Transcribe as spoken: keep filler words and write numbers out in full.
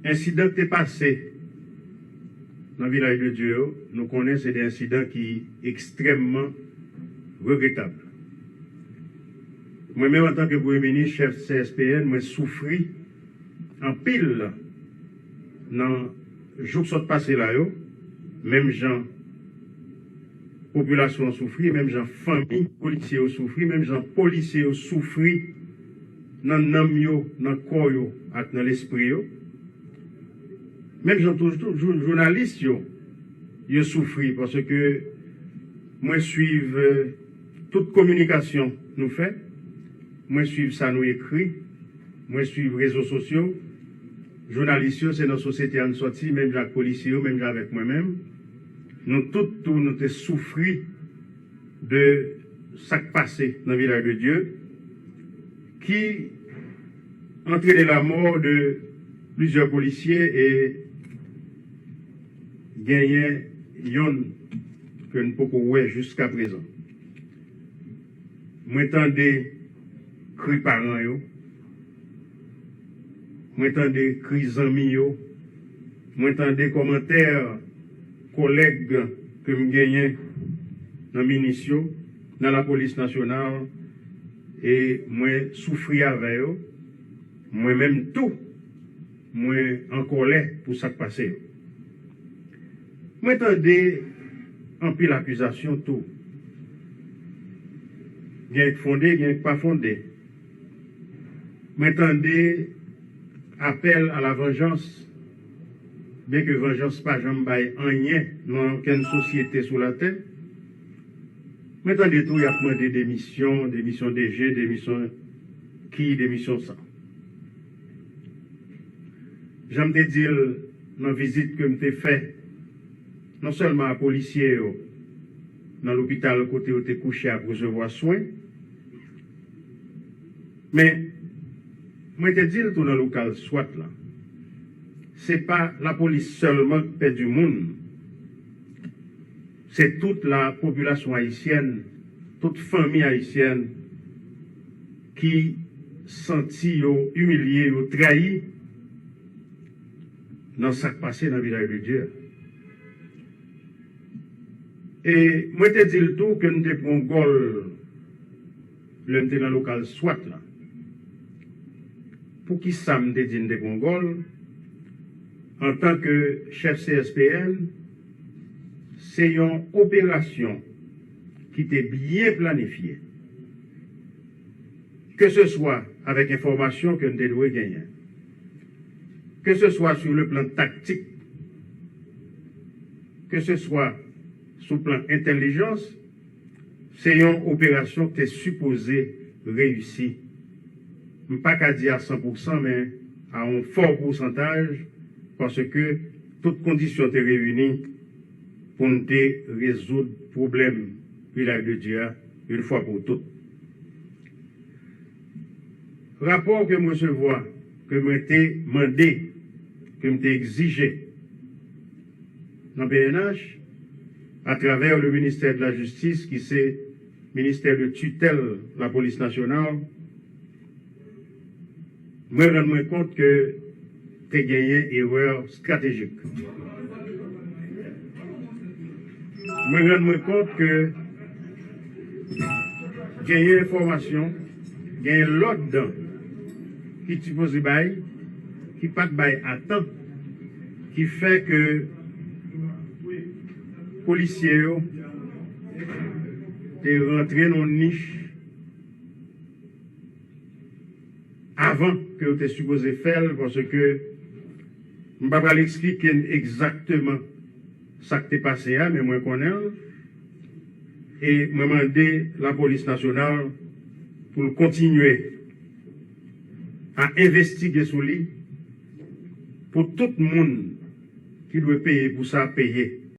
Ensidan k te pase nan Vilaj de Dye yo, nou konnen se de ensidan ki ekstrèmman regretab. Mwen menm, antanke Premye Minis, chèf C S P N, mwen soufri anpil nan jou k sot pase la yo, menm jan popilasyon an soufri, menm jan fanmi polisye yo soufri, menm jan polisye yo soufri nan nanm yo, nan kò yo ak nan lespri yo. Menm jan tou, tou, jou-, jounalis yo, yo soufri, paske mwen swiv, eh, tout kominikasyon nou fè, mwen swiv sa nou ekri, mwen swiv rezo sosyo. Jounalis yo, se nan sosyete a n sòti, menm jan ak polisye yo, menm jan avèk mwen menm. Nou tout tou, nou te soufri de sa k pase nan Vilaj de Dye, ki entraîné la mort de plusieurs policiers e genyen yonn ke n poko wè jiskaprezan. Mwen tande kri paran yo, mwen tande kri zanmi yo, mwen tande kòmantè kòlèg ke m genyen nan minis yo, nan lapolis nasyonal, e mwen soufri avè yo. Mwen menm tou, mwen an kòlè pou sa k pase yo. Mwen tande anpil akizasyon tou. Gen k fonde, gen k pa fonde. Mwen tande apèl a la vanjans, byenke vanjans pa janm bay anyen nan okenn sosyete sou latè. Mwen tande tou y ap mande demisyon, demisyon D G, demisyon ki, demisyon sa. Jan m te di l nan vizit ke m te fè, non sèlman a polisye yo nan lopital kote yo te kouche ap resevwa swen, men mwen te di l tou nan lokal swat la, se pa lapolis sèlman k pèdi moun, se tout la popilasyon ayisyèn, tout fanmi ayisyèn ki santi yo imilye, yo trayi nan sa k pase nan Vilaj de Dye a. E mwen te di l tou ke m te pran gòl lè m te nan lokal swat la. Poukisa m te di m te pran gòl? Antanke chèf C S P N, se yon operasyon ki te byen planifye, keseswa avèk enfòmasyon ke n te dwe genyen, keseswa sou le plan taktik, keseswa sou plan entèlijans, se yon operasyon ki te sipoze reyisi. M pa ka di a san pou san, men a yon fò pousantaj, paske tout kondisyon te reyini pou n te rezoud pwoblèm Vilaj de Dye a yon fwa pou tout. Rapò ke m resevwa, ke mwen te mande, ke m te egzije nan P N H, atravè le ministè de la jistis, ki se ministè de titèl lapolis nasyonal, mwen rann mwen kont ke te genyen erè estratejik. Mwen rann mwen kont ke genyen enfòmasyon, genyen lòd ki t sipoze bay, ki pa t bay a tan, ki fè ke polisye yo te rantre nan yon nich avan ke yo te sipoze fè l, paske m pa pral eksplike n egzakteman sa k te pase a, men mwen konnen l. E mwen mande lapolis nasyonal pou l kontinye a envestige sou li, pou tout moun ki dwe peye pou sa peye.